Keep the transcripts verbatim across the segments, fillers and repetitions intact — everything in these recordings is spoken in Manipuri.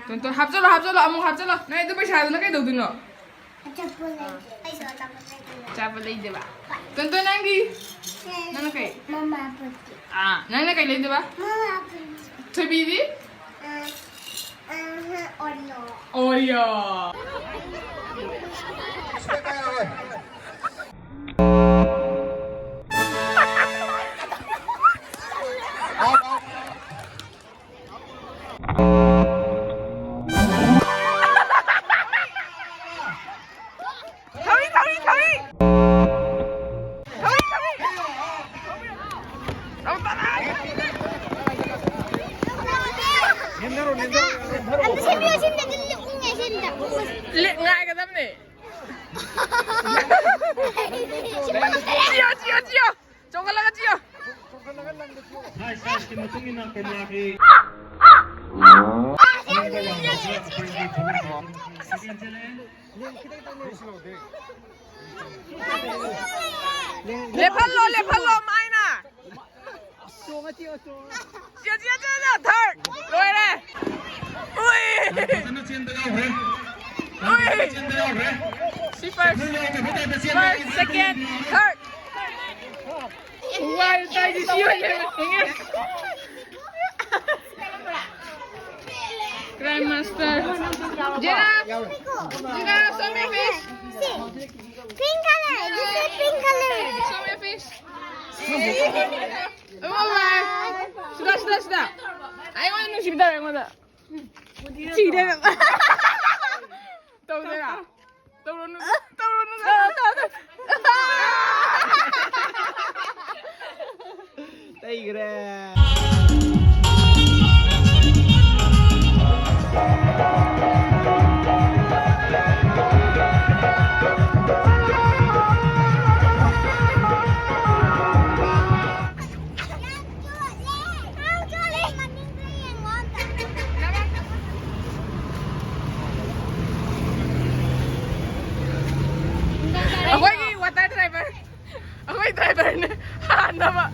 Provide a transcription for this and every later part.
ꯇꯣꯟ, ꯇꯣꯟ, ꯍꯥꯞꯆꯜꯂꯣ, ꯍꯥꯞꯆꯜꯂꯣ, ꯑꯃꯨꯛ ꯍꯥꯞꯆꯜꯂꯣ꯫ ꯅꯪ ꯑꯗꯨ ꯄꯩꯁꯥꯗꯨꯅ ꯀꯩꯗꯧꯗꯣꯏꯅꯣ? ꯑꯆꯥꯄꯣꯠ ꯂꯩꯒꯦ꯫ ꯑꯩꯁꯨ ꯑꯆꯥꯄꯣꯠ ꯂꯩꯒꯦ꯫ ꯑꯆꯥꯄꯣꯠ ꯂꯩꯗꯦꯕ? ꯇꯣꯟ, ꯇꯣꯟ, ꯅꯪꯗꯤ? ꯅꯪꯅ ꯀꯩ? ꯃꯃꯥ ꯄꯨꯔꯛꯀꯦ꯫ ꯑꯥ, ꯅꯪꯅ ꯀꯩ ꯂꯩꯗꯣꯏꯕ? ꯃꯃꯥ ꯄꯨꯔꯛꯀꯦ꯫ ꯊꯣꯏꯕꯤꯗꯤ? ꯑ, ꯑ, ꯑꯣꯔꯤꯑꯣ꯫ ꯑꯣꯔꯤꯑꯣ꯫ ꯊꯧꯔꯤ, ꯊꯧꯔꯤ, ꯊꯧꯔꯤ! ꯊꯧꯔꯤ, ꯊꯧꯔꯤ! ꯅꯦꯝꯊꯔꯣ, ꯅꯦꯝꯊꯔꯣ, ꯅꯦꯝꯊꯔꯣ꯫ ꯑꯝꯇ ꯁꯦꯝꯕꯤꯌꯣ, ꯁꯦꯝꯗ꯭ꯔꯗꯤ ꯎꯪꯉꯦ, ꯁꯦꯝꯗ꯫ ꯂꯦ-, ꯉꯥꯏꯒꯗꯕꯅꯦ꯫ ꯆꯤꯌꯣ, ꯆꯤꯌꯣ, ꯆꯤꯌꯣ꯫ ꯆꯣꯡꯈꯠꯂꯒ ꯆꯤꯌꯣ꯫ ꯁꯥꯏꯖ, ꯁꯥꯏꯖꯀꯤ ꯃꯇꯨꯡ ꯏꯟꯅ ꯀꯣꯝꯂꯥꯒꯤ ꯁꯦꯀꯦꯟ ꯆꯠꯂꯦ꯫ ꯂꯦꯞꯍꯜꯂꯣ, ꯂꯦꯞꯍꯜꯂꯣ, ꯃꯥꯏꯅ꯫ ꯆꯤꯌꯣ, ꯆꯤꯌꯣ, ꯆꯤꯌꯣ, ꯆꯤꯌꯣ, ꯊꯔꯠ꯫ ꯂꯣꯏꯔꯦ꯫ ꯎꯏ꯫ ꯌꯥꯝ ꯐꯖꯅ ꯆꯦꯟꯕ ꯌꯥꯎꯈ꯭ꯔꯦ꯫ ꯌꯥꯝ ꯐꯖꯅ ꯆꯦꯟꯕ ꯌꯥꯎꯈ꯭ꯔꯦ꯫ ꯁꯤ ꯐꯥꯔꯁ꯫ ꯁꯤꯈꯜ ꯌꯥꯎꯗꯕ ꯇꯥꯏꯞꯇ ꯆꯦꯟꯕ ꯐꯥꯔꯁ, ꯁꯦꯀꯦꯟ, ꯊꯔꯠ꯫ ꯋꯥꯏ ꯇꯥꯏꯗꯤ ꯁꯤ ꯑꯣꯏꯅ ꯂꯩꯔꯝꯃꯦ꯫ ꯒ꯭ꯔꯥꯟ master. ꯖꯦꯅꯥ! ꯖꯦꯅꯥ, show me your face! Pink color! This is pink color! Show me your face! ꯑꯃ ꯂꯥꯛꯑꯦ꯫ ꯁꯤꯗ, ꯁꯤꯗ, ꯁꯤꯗ꯫ ꯑꯩꯉꯣꯟꯗ ꯅꯨꯡꯁꯤꯕ ꯇꯧꯔꯦ ꯑꯩꯉꯣꯟꯗ꯫ ꯁꯤꯔꯦ꯫ ꯇꯩꯈ꯭ꯔꯦ꯫ ꯑꯩꯈꯣꯏꯒꯤ water driver, ꯑꯩꯈꯣꯏ driverꯅꯦ ꯍꯥꯟꯅꯕ꯫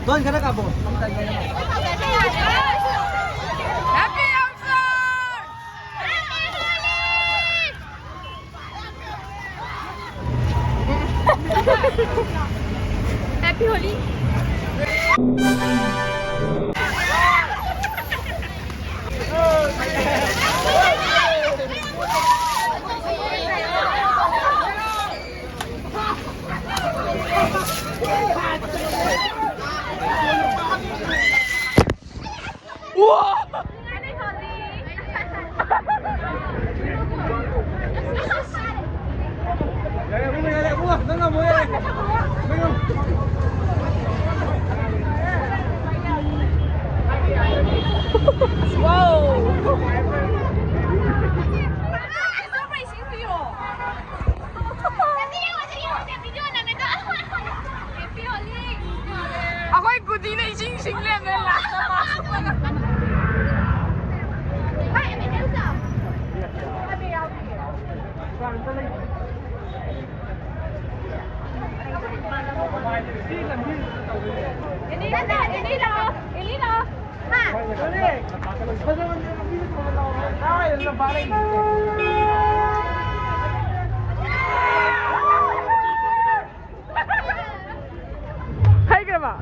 Doon ka na ka, boss. Happy Holi! ꯑꯩꯈꯣꯏ ꯀꯨꯗꯤꯅ ꯏꯁꯤꯡ ꯁꯤꯡ ꯂꯩꯔꯝꯃꯦ ꯂꯥꯁꯇ ꯃꯥꯁꯨ꯫ ꯍꯩꯈ꯭ꯔꯕ?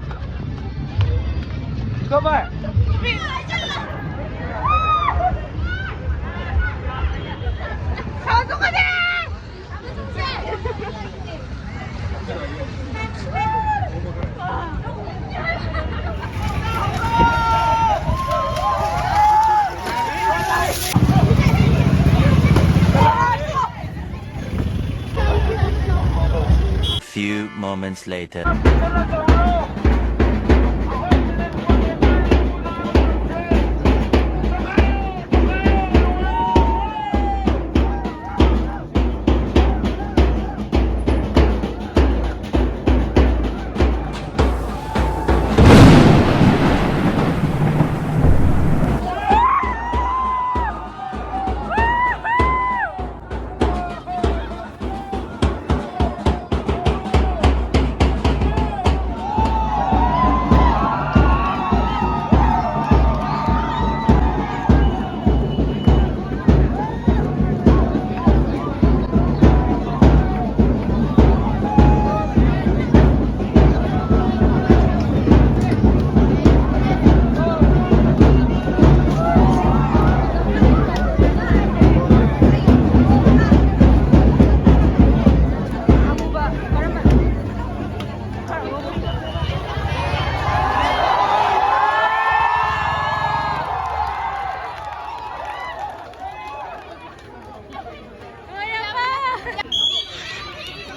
Few moments later.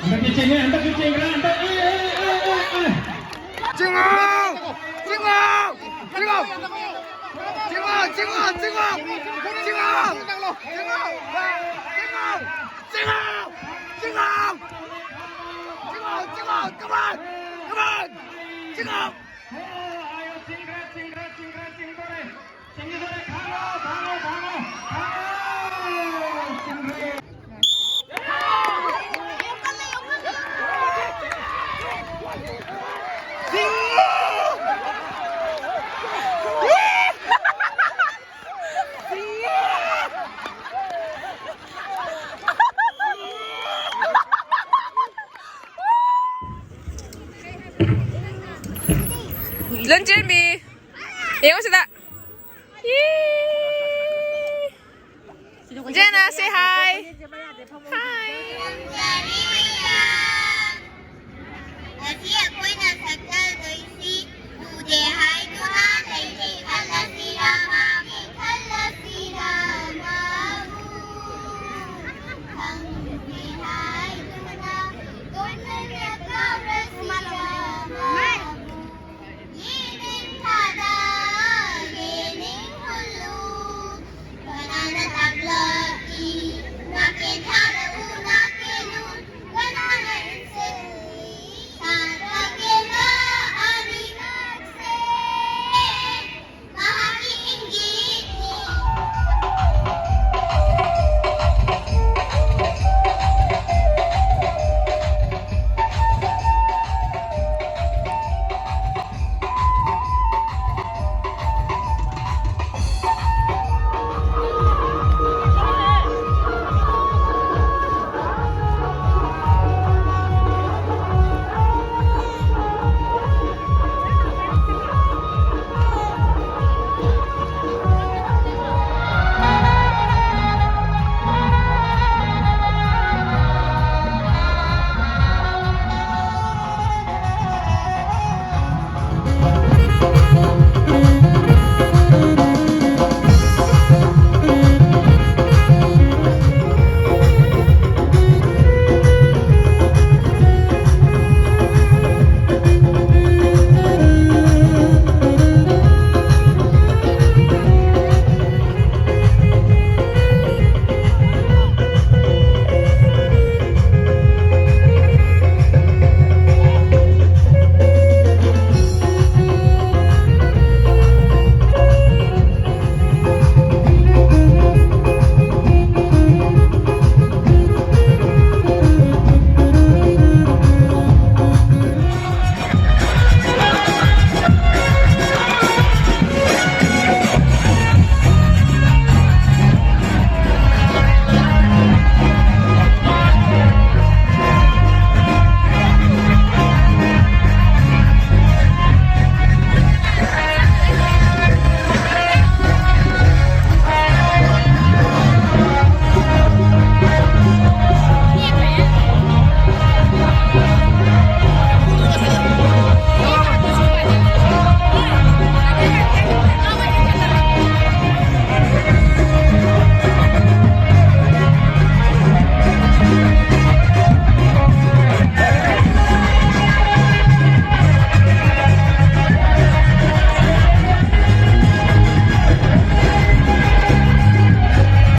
ꯍꯟꯗꯛꯇꯤ ꯆꯤꯡꯉꯦ, ꯍꯟꯗꯛꯇꯤ ꯆꯤꯡꯈ꯭ꯔꯦ, ꯍꯟꯗꯛ, ꯑꯦ, ꯑꯦ, ꯑꯦ, ꯑꯦ, ꯑꯦ꯫ ꯆꯤꯡꯉꯣ! ꯆꯤꯡꯉꯣ! ꯆꯤꯡꯉꯣ! ꯆꯤꯡꯉꯣ! ꯆꯤꯡꯉꯣ! ꯆꯤꯡꯉꯣ! ꯆꯤꯡꯉꯣ! ꯆꯤꯡꯉꯣ! ꯆꯤꯡꯉꯣ! ꯆꯤꯡꯉꯣ! ꯆꯤꯡꯉꯣ! ꯆꯤꯡꯉꯣ! ꯆꯤꯡꯉꯣ! ꯆꯤꯡꯉꯣ! ꯆꯤꯡꯉꯣ! ꯆꯤꯡꯉꯣ! ꯆꯤꯡꯉꯣ! ꯆꯤꯡꯈ꯭ꯔꯦ, ꯆꯤꯡꯈ꯭ꯔꯦ, ꯆꯤꯡꯈ꯭ꯔꯦ, ꯆꯤꯡꯗꯣꯔꯦ꯫ ꯆꯤꯡꯈꯤꯗꯣꯔꯦ, ꯊꯥꯡꯉꯣ, ꯊꯥꯡꯉꯣ, ꯊꯥꯡꯉꯣ, ꯊꯥꯡꯉꯣ! ꯆꯤꯡꯈ꯭ꯔꯦ꯫ ꯂꯟꯆꯦꯟꯕꯤ, ꯌꯦꯡꯉꯨ ꯁꯤꯗ꯫ ꯏ꯫ ꯖꯦꯅꯥ, say hi. Hi.